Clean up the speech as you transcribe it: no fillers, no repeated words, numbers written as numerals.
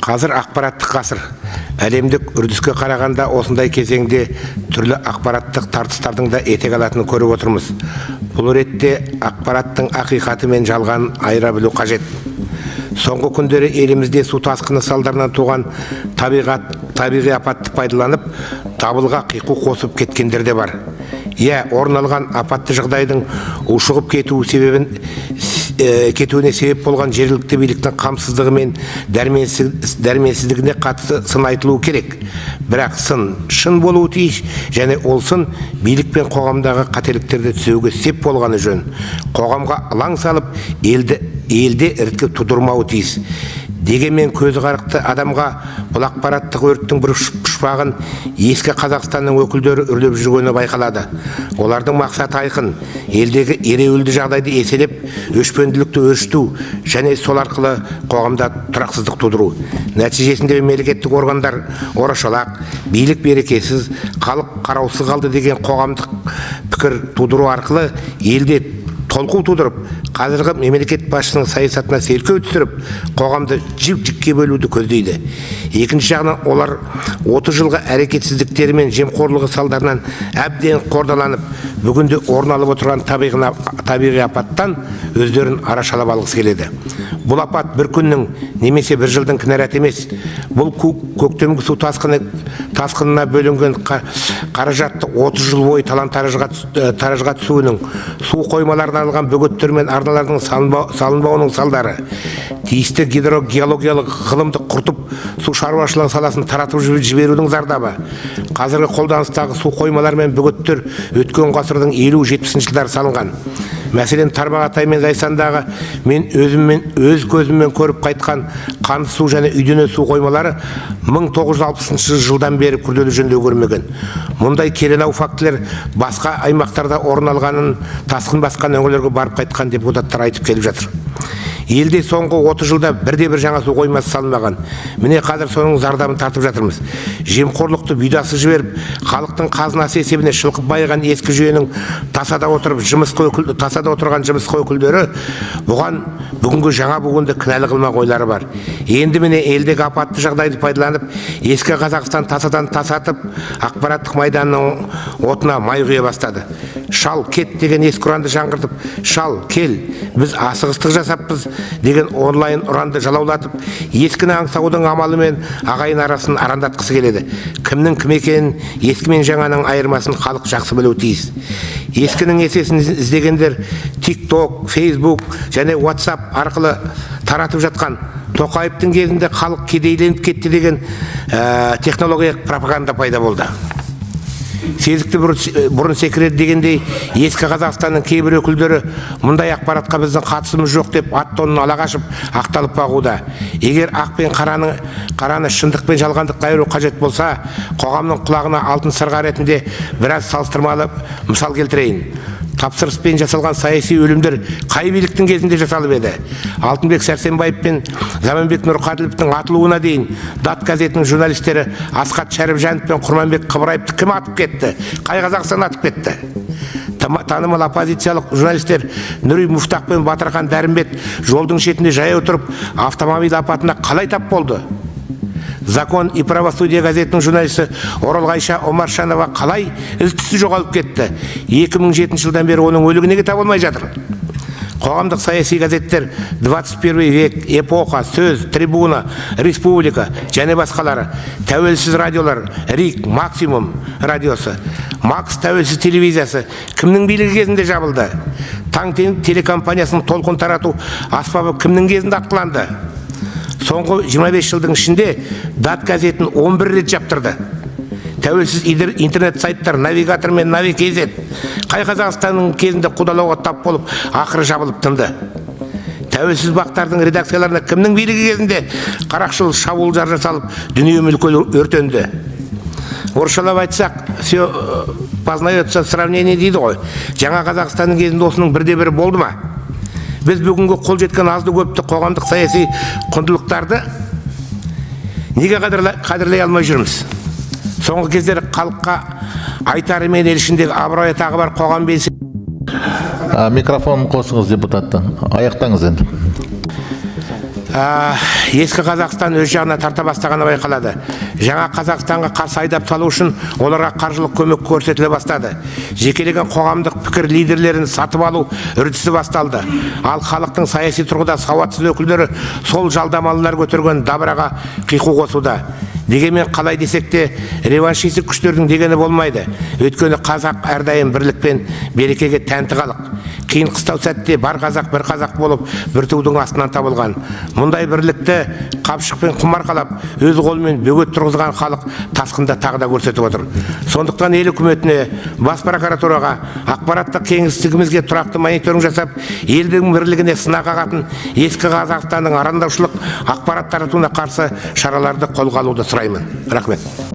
Қазір ақпараттық ғасыр. Әлемдік үрдіске қарағанда, осындай кезеңде түрлі ақпараттық тартыстардың да етек алатынын көріп отырмыз. Бұл ретте ақпараттың ақиқаты мен жалғанын айыра білу қажет. Соңғы күндері елімізде су тасқыны салдарынан туған табиғи апатты пайдаланып, дабылға қиқу қосып кеткендер де бар. Иә, орын алған апатты жағдайдың ушығып кету себебін кетуіне себеп болған жергілікті биліктің қамсыздығы мен дәрменсіздігіне қатысты сын айтылуы керек. Бірақ сын шын болуы тиіс және ол сын билік пен қоғамдағы қателіктерді түзеуге сеп болғаны жөн. Қоғамға ылаң салып, елде іріткі тудырмауы тиіс. Дегенмен көзі қарақты адамға бұл ақпараттық өрттің бір пұшпағын ескі Қазақстанның өкілдері үрлеп жүргені байқалады. Олардың мақсаты айқын: елдегі ереуілді жағдайды еселеп, өшпенділікті өршіту және сол арқылы қоғамда тұрақсыздық тудыру. Нәтижесінде мемлекеттік органдар орашолақ, билік берекесіз, халық қараусыз қалды деген қоғамдық пікір тудыру арқылы елде толқу тудырып, қазіргі мемлекет басшысының саясатына селкеу түсіріп, қоғамды жік жікке бөлуді көздейді. Екінші жағынан, олар 30 жылғы әрекетсіздіктері мен жемқорлығы салдарынан әбден қордаланып, бүгінде орын алып отырған табиғи апаттан өздерін арашалап алғысы келеді. Бұл апат бір күннің немесе бір жылдың кінәраты емес. Бұл көктемгі су тасқынына бөлінген қаражатты 30 жыл бойы талан таражға түсуінің, су қоймаларына арналған бөгеттер мен арналардың салынбауының салдары. Тиісті гидрогеологиялық ғылымды құртып, су шаруашылығы саласын таратып жіберудің зардабы. Қазіргі қолданыстағы су қоймалар мен бөгеттер өткен ғасырдың 50-70 жылдары салынған. Мәселен, Тарбағатай мен Зайсандағы мен өз көзіммен көріп қайтқан Қанды су және Үйдене су қоймалары 1960 жылдан бері күрделі жөндеу көрмеген. Мұндай керенау фактілер басқа аймақтарда орын алғанын тасқын басқан өңірлерге барып қайтқан депутаттар айтып келіп жатыр. Елде соңғы 30 жылда бірде бір жаңа су қоймасы салынбаған. Міне, қазір соның зардабын тартып жатырмыз. Жемқорлықты бұйдасы жіберіп, халықтың қазынасы есебіне шылқып байыған ескі жүйенің тасада отырған жымысқы өкілдері бұған бүгінгі жаңа буынды кінәлі қылмақ ойлары бар. Енді міне, елдегі апатты жағдайды пайдаланып, ескі Қазақстан тасадан тасатып, ақпараттық майданның отына май құя бастады. «Шал, кет» деген ескі ұранды жаңғыртып, «Шал, кел, біз асығыстық жасаппыз» деген онлайн ұранды жалаулатып, ескіні аңсаудың амалымен ағайын арасын арандатқысы келеді. Кімнің кім екенін, ескі мен жаңаның айырмасын халық жақсы білуі тиіс. Ескінің есесін іздегендер TikTok, Facebook және WhatsApp арқылы таратып жатқан «Тоқаевтың кезінде халық кедейленіп кетті» деген технологиялық пропаганда пайда болды. Сезікті бұрын секіреді дегендей, ескі Қазақстанның кейбір өкілдері мұндай ақпаратқа біздің қатысымыз жоқ деп ат тонын ала қашып, ақталып бағуда. Егер ақ пен қараны, шындық пен жалғандықты айыру қажет болса, қоғамның құлағына алтын сырға ретінде біраз салыстырмалы мысал келтірейін. Тапсырыспен жасалған саяси өлімдер қай биліктің кезінде жасалып еді? Алтынбек Сәрсенбаев пен Заманбек Нұрқаділовтің атылуына дейін «Дат» газетінің журналистері Асхат Шәріпжанов пен Құрманбек Қыбыраевты кім атып кетті? Қай Қазақстан атып кетті? Танымал оппозициялық журналистер Нұри Муфтах пен Батырхан Дәрімбет жолдың шетінде жаяу тұрып, автомобиль апатына қалай тап болды? «Закон и правосудие» газетінің журналисті Оралғайша Омаршанова қалай із түссіз жоғалып кетті? 2007 жылдан бері оның өлігі неге табылмай жатыр? Қоғамдық саяси газеттер 21 век, «Эпоха», «Сөз», «Трибуна», «Республика» және басқалары, тәуелсіз радиолар РИК, «Максимум» радиосы, «Макс» тәуелсіз телевизиясы кімнің билігі кезінде жабылды? «Таң» телекомпаниясының толқын тарату аспабы кімнің кезінде атқыланды? Соңғы 25 жылдың ішінде «Дат» газетін 11 рет жаптырды. Тәуелсіз интернет сайттар «Навигатор» мен «Нави kz» қай Қазақстанның кезінде қудалауға тап болып, ақыры жабылып тынды? Тәуелсіз бақтардың редакцияларына кімнің билігі кезінде қарақшыл шабуылдар жасалып, дүние мүлкі өртенді? Орысшалап айтсақ, все познается в сравнении дейді ғой. Жаңа Қазақстанның кезінде осының бірде бірі болды ма? Біз бүгінгі қол жеткен азды көпті қоғамдық саяси құндылықтарды неге қадірлей алмай жүрміз? Соңғы кездері халыққа айтары мен ел ішіндегі абырой атағы бар қоғам Микрофон қосыңыз депутаттан. Аяқтаңыз енді. Ескі Қазақстан өз жағына тарта бастағаны байқалады. Жаңа Қазақстанға қарсы айдап салу үшін оларға қаржылық көмек көрсетіле бастады. Жекелеген қоғамдық пікір лидерлерін сатып алу үрдісі басталды. Ал халықтың саяси тұрғыда сауатсыз өкілдері сол жалдамалылар көтерген дабыраға қиқу қосуда. Дегенмен қалай десек те, реваншистік күштердің дегені болмайды. Өйткені қазақ әрдайым бірлік пен берекеге тәнті халық. Қиын қыстау сәтте бар қазақ бір қазақ болып бір тудың астынан табылған. Мұндай бірлікті қапшық пен құм арқалап, өз қолымен бөгет тұрғызған халық тасқында тағы да көрсетіп отыр. Сондықтан ел үкіметіне, бас прокуратураға, ақпараттық кеңістігімізге тұрақты мониторинг жасап, елдің бірлігіне сына қағатын ескі Қазақстанның арандаушылық ақпарат таратуына қарсы шараларды қолға алуды сұраймын. Рахмет.